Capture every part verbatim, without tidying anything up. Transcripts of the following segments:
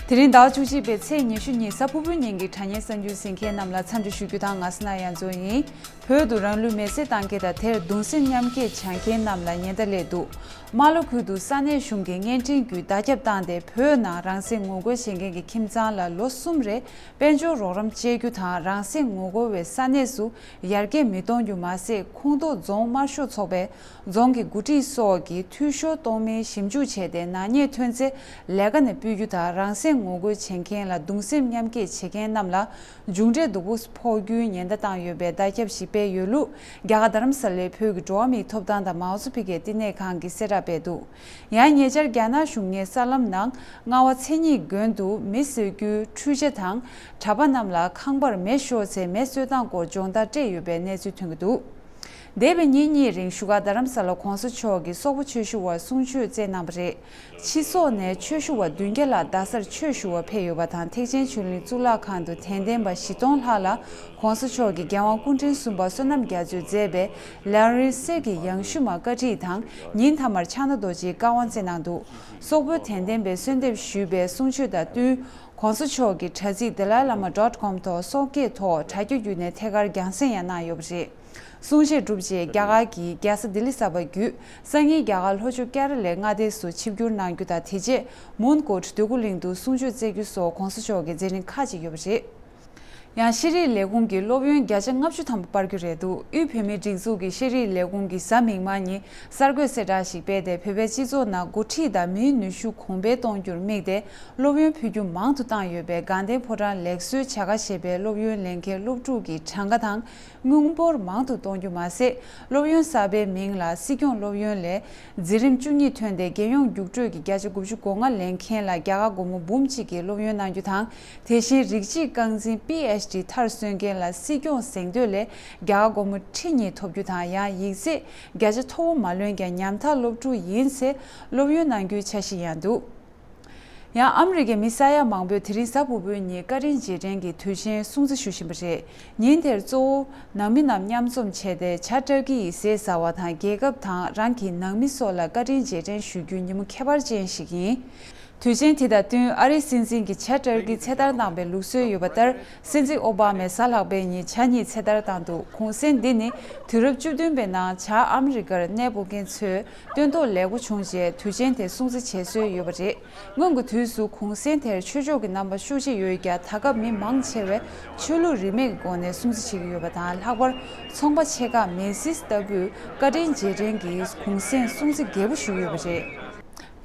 དེ་རིང་ཟླ་བ་བཅུ་གཅིག་པའི་ཚེས་ཉི་ཤུ་ཉིན་གཟའ་ཕུར་བུའི་ཉིན་གྱི་དྲ་བརྙན་གསར་འགྱུར་གཟིགས་མཁན་རྣམས་ལ་འཚམས་འདྲི་ཞུ་རྒྱུ་དང་། ང་སི་ན་ཡ་མཚོ་ཡིན། བོད་དུ་རང་ལུས་མེར་སྲེག་བཏང་མཁན་དང་དེར་གདུང་སེམས་མཉམ་སྐྱེད་བྱ་མཁན་རྣམས་ལ་ཉེན་བརྡ་སླེབས་འདུག་རྨ་ལྷོ་ཁུལ་དུ་ས་གནས་གཞུང་གིས་བརྙན་འཕྲིན་བརྒྱུད་བརྡ་ཁྱབ་བཏང་སྟེ། བོད་ནང་རང་བཙན་ངོ་རྒོལ་བྱེད་མཁན་གྱི་ཁྱིམ་ཚང་ལ་ལོ་གསུམ་རེ་དཔལ་འབྱོར་རོགས་རམ་སྤྲད་རྒྱུ་དང་། རང་བཙན་ངོ་རྒོལ་བའི་ས་གནས་སུ་ཡར་རྒྱས་མི་གཏོང་རྒྱུ་མ་ཟད། ཁོངས་གཏོགས་རྫོང་དམར་ཤོག་ཚོགས་པས་རྫོང་གི་འགོ་ཁྲིད་སོགས་ཀྱིས་འཐུས་ཤོར་གཏོང་མིན་ཞིབ་འཇུག་བྱས་ཏེ། ནག་ཉེས་ཐོན་ཚེ་ལས་ཀ་ནས་ཕུད་རྒྱུ་དང་། རང་བཙན་ངོ་རྒོལ་བྱེད་མཁན་ལ་གདུང་སེམས་མཉམ་སྐྱེད་བྱེད་མཁན་རྣམས་ལ་མཇུག་འབྲས་སྡུག་པོ་ཕོག་རྒྱུའི་ཉེན་བརྡ་བཏང་ཡོད་པའི་བརྡ་ཁྱབ་ཞིག་སྤེལ་ཡོད་ལུགས། རྒྱ་གར་རྡ་རམ་ས་ལའི་བོད་ཀྱི་འགྲོ་བ་མིའི་ཐོབ་ཐང་དང་མའོ་ཙེ་ཕི་ཀའི་བསྟི་གནས་ཁང་གིས་གསལ་བསྒྲགས་སྤེལ་འདུག་ཡང་ཉེ་ཆར་རྒྱ་ནག་གཞུང་ངིས་གསར་ལམ་ནང་རྔ་བ་མཚན་ཉིད་དགོན་དུ་མེ་གསོད་རྒྱུའི་འཕྲུལ་ཆས་དང་། གྲྭ་པ་རྣམས་ལ་ཁང་པར་མེ་ཤོར་ཚེ་མེ་གསོད་སྟངས་སྐོར་སྦྱོང་བརྡར་སྤྲད་ཡོད་པའི་གནས་ཚུལ་ཐོན་གྱི་འདུག་འདས་པའི་ཉིན་གཉིས་རིང་བཞུགས་སྒར་རྡ་རམ་ས་ལ་གོང་ས་མཆོག་གིས་སོག་པོ་ཆོས་ཞུ་བར་གསུང་ཆོས་སྩལ་གནང་བ་རེད། ཕྱི་སོག་ནས་ཆོས་ཞུ་བ་བདུན་བརྒྱ་ལྷག་རྡ་སར་ཆོས་ཞུ་བར་ཕེབས་ཡོད་པ་དང་། ཐེག་ཆེན་ཆོས་གླིང་གཙུག་ལག་ཁང་དུ་དད་ལྡན་པ་བཞི་སྟོང་ལྷག་ལ་གོང་ས་མཆོག་གིས་རྒྱལ་དབང་སྐུ་ཕྲེང་གསུམ་པ་བསོད་ནམས་རྒྱ་མཚོས་མཛད་པའི་ལམ་རིམ་གསེར་གྱི་ཡང་ཞུ་མ་བཀའ་ཁྲིད་དང་། ཉིན་མཐའ་མར་ཕྱག་ན་རྡོ་རྗེའི་བཀའ་དབང་སྩལ་གནང་འདུག་སོག་པོའི་དད་ལྡན་པས་གསོལ་འདེབས་ཞུས་པའི་གསུང་ཆོས་དང་བསྟུན། གོང་ས་མཆོག་གི་དྲ་ཚིགས་dalai lama dot com ཐོག་སོག་སྐད་ཐོག་དྲ་རྒྱ་བརྒྱུད་ནས་ཐད་ཀར་རྒྱང་སྲིང་ཡང་གནང་ཡོད་པ་རེད། གསུང་བཤད་གྲུབ་རྗེས་རྒྱ་གར་གྱི་རྒྱལ་ས་ལྡི་ལི་གསར་པར་བརྒྱུད། སང་ཉིན་རྒྱ་གར་ལྷོ་ཕྱོགས་ཀེ་ར་ལའི་མངའ་སྡེ་སུ་ཆིབས་བསྒྱུར་གནང་རྒྱུ་དང་། དེ་རྗེས་མོན་གྷོ་འདོད་རྒུ་གླིང་དུ་གསུང་ཆོས་སྩལ་རྒྱུ་སོགས་གོང་ས་མཆོག་གི་མཛད་རིམ་ཁག་ཅིག་ཡོད་པ་རེད། ཡང་ཤེས་རིག་ལས་ཁུངས་ཀྱིས་སློབ་ཡོན་བརྒྱ་ཆ་ལྔ་བཅུ་ཐམ་པ་སྤར་རྒྱུ་རེད་འདུག་དབུས་བོད་མིའི་སྒྲིག་འཛུགས་ཀྱི་ཤེས་རིག་ལས་ཁུངས་ཀྱིས་གཟའ་མིག་དམར་ཉིན་གསར་འགོད་གསལ་བསྒྲགས་ཤིག་སྤེལ་ཏེ། བོད་པའི་སྤྱི་ཚོགས་ནང་འགོ་ཁྲིད་དང་མིའི་ནུས་ཤུགས་གོང་འཕེལ་གཏོང་རྒྱུར་དམིགས་ཏེ། སློབ་ཡོན་ཕུལ་རྒྱུ་མང་དུ་བཏང་ཡོད་པས། དགའ་ལྡན་ཕོ་བྲང་ལེགས་བཟོའི་བྱ་དགའ་ཞེས་པའི་སློབ་ཡོན་ལེན་མཁན་སློབ་ཕྲུག་གི་གྲངས་ཀ་དང་དངུལ་འབོར་མང་དུ་གཏོང་རྒྱུ་མ་ཟད། སློབ་ཡོན་གསར་པའི་མིང་ལ་སྲིད་སྐྱོང་སློབ་ཡོན་ལས་འཛིན་རིམ་བཅུ་གཉིས་ཐོན་ཏེ། རྒྱལ་ཡོངས་རྒྱུགས་སྤྲོད་ཀྱི་བརྒྱ་ཆ་དགུ་བཅུ་གོ་ལྔ་ལེན་མཁན་ལ་རྒྱ་གར་སྒོར་མོ་འབུམ་གཅིག་གི་སློབ་ཡོན་གནང་རྒྱུ་དང་། དེ་བཞིན་རིགས་གཅིག་རྐང་འཛིན་པི་ཨེཆ་ཌི་མཐར་སོན་མཁན་ལ་སྲིད་སྐྱོང་གཟེངས་བསྟོད་ལས་རྒྱ་གར་སྒོར་མོ་ཁྲི་གཉིས་ཐོབ་རྒྱུ་དང་། ཡང་ཡིག་ཚད་བརྒྱ་ཆ་མཐོ་བོ་མ་ལོན་ཀྱང་ཉམ་ཐག་སློབ་ཕྲུག་ཡིན་ཚེ་སློབ་ཡོན་གནང་རྒྱུའི་འཆར་གཞི་ཡང་འདུག་ཡང་ཨ་མི་རི་ཀའི་མི་ས་ཡ་མང་པོས་དེ་རིང་གཟའ་ཕུར་བུའི་ཉིན་བཀའ་དྲིན་རྗེས་དྲན་གྱི་དུས་ཆེན་སྲུང་བརྩི་ཞུ་བཞིན་པ་རེད། ཉིན་དེར་གཙོ་བོ་ནང་མི་རྣམས་མཉམ་འཛོམས་བྱས་ཏེ། བྱ་ཊར་ཀི་ཡི་ཟས་ཟ་བ་དང་། རྒྱལ་ཁབ་དང་རང་གི་ནང་མི་སོགས་ལ་བཀའ་དྲིན་རྗེས་དྲན་ཞུ་རྒྱུའི་ཉིན་མོ་ཁྱད་པར་ཅན་ཞིག་ཡིན། དུས་ཆེན་དེ་དང་བསྟུན། ཨ་རིའི་སྲིད་འཛིན་གྱིས་བྱ་ཊར་ཀི་ཚེ་ཐར་གནང་བའི་ལུགས་སྲོལ་ཡོད་པ་ལྟར། སྲིད་འཛིན་ཨོ་བྷ་མས་གཟའ་ལྷག་པའི་ཉིན་བྱ་གཉིས་ཚེ་ཐར་བཏང་འདུག་གུང་སེང་འདི་ནི་དུས་རབས་བཅུ་བདུན་པའི་ནང་བྱ་ཨ་མི་རི་ཀར་གནས་སྤོ་མཁན་ཚོས་སྟོན་ཐོག་ལེགས་པོ་བྱུང་རྗེས་དུས་ཆེན་དེ་སྲུང་བརྩི་བྱེད་སྲོལ་ཡོད་པ་རེད། སྔོན་གྱི་དུས་སུ་གུང་སེང་དེར་ཆོས་ཕྱོགས་ཀྱི་རྣམ་པ་ཤུགས་ཆེ་ཡོད་ཀྱང་། ད་སྐབས་མི་མང་ཆེ་བས་ཆོས་ལུགས་རིས་མེད་ཀྱི་སྒོ་ནས་སྲུང་བརྩི་བྱེད་ཀྱི་ཡོད་པ་དང་། ལྷག་པར་ཚོང་པ་ཆེ་ཁག་མེ་སིས་ལྟ་བུས་བཀའ་དྲིན་རྗེས་དྲན་གྱི་གུང་སེང་སྲུང་བརྩི་རྒྱས་པོ་ཞུས་ཡོད་པ་རེད།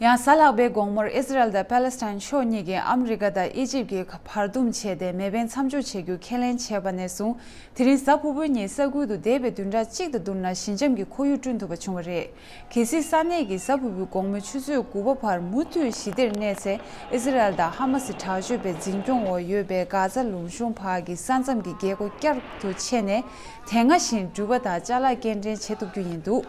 ཡང་གཟའ་ལྷག་པའི་དགོང་མོར་ཨི་ཟི་རལ་དང་པ་ལེ་སི་ཐན་ཕྱོགས་གཉིས་ཀྱིས་ཨ་མི་རི་ཀ་དང་ཨི་ཇིབ་ཀྱི་བར་འདུམ་བྱས་ཏེ་མེ་འཕེན་མཚམས་འཇོག་བྱེད་རྒྱུ་ཁས་ལེན་བྱས་པ་ནས་བཟུང་། དེ་རིང་གཟའ་ཕུར་བུའི་ཉིན་ས་ཁུལ་དུ་འདས་པའི་བདུན་ཕྲག་གཅིག་དང་བསྡུར་ན་ཞི་འཇམ་གྱི་ཁོར་ཡུག་བསྐྲུན་ཐུབ་པ་བྱུང་བ་རེད། གལ་སྲིད་ས་གནས་ཀྱི་གཟའ་ཕུར་བུའི་དགོང་མོའི་ཆུ་ཚོད་དགུ་པ་བར་མུ་མཐུད་ཞི་བདེར་གནས་ཚེ། ཨི་ཟི་རལ་དང་ཧ་མ་སི་དྲག་སྤྱོད་པའི་འཛིན་སྐྱོང་འོག་ཡོད་པའི་གྷ་ཛ་ལུང་གཤོང་བར་གྱི་ས་མཚམས་ཀྱི་རྒྱལ་སྒོ་བསྐྱར་དུ་ཕྱེ་ནས། དེ་སྔ་བཞིན་འགྲུལ་པ་དང་ཅ་ལག་སྐྱེལ་འདྲེན་བྱེད་ཐུབ་རྒྱུ་ཡིན་འདུག་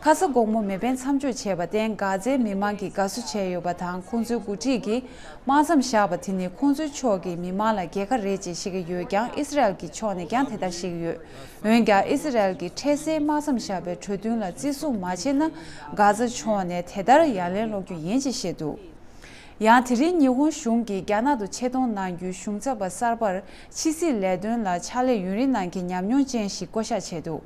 ཁ་ས་དགོང་མོ་མེ་འཕེན་མཚམས་འཇོག་བྱས་པར་བརྟེན། གྷ་ཛའི་མི་མང་གིས་དགའ་བསུ་བྱས་ཡོད་པ་དང་། ཁོང་ཚོའི་འགོ་ཁྲིད་ཀྱིས་དམག་མཚམས་བཞག་པ་དེ་ནི་ཁོང་ཚོའི་ཕྱོགས་ཀྱི་མི་མང་ལ་རྒྱལ་ཁ་རེད་ཅེས་བཤད་ཀྱི་ཡོད་ཀྱང་། ཨི་སི་རལ་གྱི་ཕྱོགས་ནས་ཀྱང་དེ་ལྟར་བཤད་ཀྱི་ཡོད། འོན་ཀྱང་། ཨི་སི་རལ་གྱིས་འཕྲལ་སེལ་དམག་མཚམས་བཞག་པའི་གྲོས་མཐུན་ལ་བརྩི་སྲུང་མ་བྱས་ན། གྷ་ཛ་ཕྱོགས་ནས་དེ་ལྟར་ཡ་ལན་སློག་རྒྱུ་ཡིན་ཅེས་བཤད་འདུག་ཡང་། དེ་རིང་ཉི་ཧོང་གཞུང་གིས་རྒྱ་ནག་ཏུ་ཆེད་གཏོང་གནང་རྒྱུའི་གཞུང་ཚབ་པ་གསར་པར་ཕྱི་སྲིད་ལས་དོན་ལ་ཕྱག་ལས་ཡུན་རིང་གནང་མཁན་ཉམས་མྱོང་ཅན་ཞིག་བསྐོ་གཞག་བྱས་འདུག་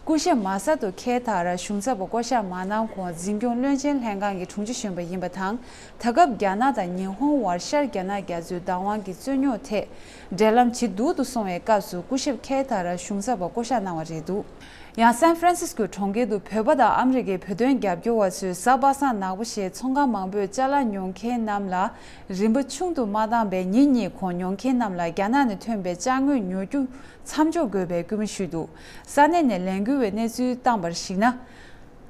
སྐུ་ཞབས་མ་ས་ཏོ་ཁེ་ཐ་ར་གཞུང་ཚབ་པ་བསྐོ་གཞག་མ་གནང་གོང་། འཛིན་སྐྱོང་བློན་ཆེན་ལྷན་ཁང་གི་དྲུང་ཆེ་གཞོན་པ་ཡིན་པ་དང་། ད་སྐབས་རྒྱ་ནག་དང་ཉི་ཧོང་བར་ཤར་རྒྱ་ནག་རྒྱ་མཚོའི་བདག་དབང་གི་རྩོད་རྙོག་ཐད་འབྲེལ་ལམ་ཇེ་སྡུག་ཏུ་སོང་བའི་སྐབས་སུ། སྐུ་ཞབས་ཁེ་ཐ་ར་གཞུང་ཚབ་པ་བསྐོ་གཞག་གནང་བ་རེད་འདུག་ཡང་། སན་ཧྥ་རན་སིས་ཀོ་གྲོང་ཁྱེར་དུ་བོད་པ་དང་ཨ་མི་རི་ཀའི་བོད་དོན་རྒྱབ་སྐྱོར་བ་ཚོས་གཟའ་པ་སངས་ནག་པོ་ཞེས་ཚོང་ཁང་མང་པོས་ཅ་ལག་ཉོ་མཁན་རྣམས་ལ་རིན་པ་ཆུང་དུ་མ་བཏང་བའི། ཉིན་གཉིས་གོང་ཉོ་མཁན་རྣམས་ལ་རྒྱ་ནག་ནས་ཐོན་པའི་ཅ་དངོས་ཉོ་རྒྱུ་མཚམས་འཇོག་དགོས་པའི་སྐུལ་མ་ཞུས་འདུག་ས་གནས་ནས་ལས་འགུལ་བའི་གནས་ཚུལ་བཏང་བར་གཞིགས་ན།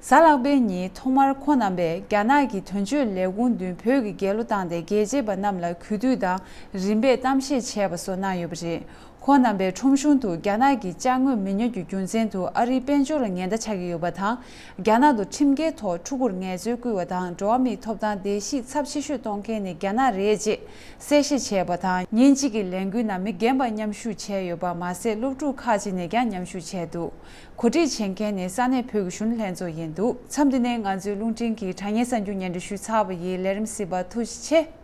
གཟའ་ལྷག་པའི་ཉིན་ཐོག་མར་ཁོང་རྣམ་པས་རྒྱ་ནག་གི་དོན་གཅོད་ལས་ཁུངས་མདུན་བོད་ཀྱི་རྒྱལ་གླུ་བཏང་སྟེ། རྒྱལ་གཅེས་པ་རྣམས་ལ་གུས་འདུད་དང་རིམ་པས་གཏམ་བཤད་བྱས་པ་སོགས་གནང་ཡོད་པ་རེད། ཁོང་རྣམ་པས་ཁྲོམ་གཞུང་དུ་རྒྱ་ནག་གི་ཅ་དངོས་མི་ཉོ་རྒྱུ་རྒྱུ་མཚན་དུ་ཨ་རིའི་དཔལ་འབྱོར་ལ་ཉེན་བརྡ་ཆགས་ཀྱི་ཡོད་པ་དང་། རྒྱ་ནག་ཏུ་ཁྲིམས་འགལ་ཐོག་ཕྲུ་གུར་ངལ་རྩོལ་བསྐུལ་བ་དང་། འགྲོ་བ་མིའི་ཐོབ་ཐང་བརྡལ་བཤིག་ཚབས་ཆེ་ཤོས་གཏོང་མཁན་ནི་རྒྱ་ནག་རེད་ཅེས་གསལ་བཤད་བྱས་པ་དང་། ཉིན་གཅིག་གི་ལས་འགུལ་ནང་མི་རྒན་པ་མཉམ་ཞུགས་བྱས་ཡོད་པ་མ་ཟད། སློབ་ཕྲུག་ཁག་ཅིག་ནས་ཀྱང་མཉམ་ཞུགས་བྱས་འདུག་གོ་སྒྲིག་བྱེད་མཁན་ནི་ས་གནས་བོད་ཀྱི་གཞོན་ནུ་ལྷན་ཚོགས་ཡིན་འདུག་མཚམས་འདི་ནས་ང་ཚོའི་རླུང་འཕྲིན་གྱི་དྲ་བརྙན་གསར་འགྱུར་སྙན་སྒྲོན་ཞུས་ཚར་བ་ཡིན། ལས་རིམ་གཟིགས་པར་ཐུགས་རྗེ་ཆེ།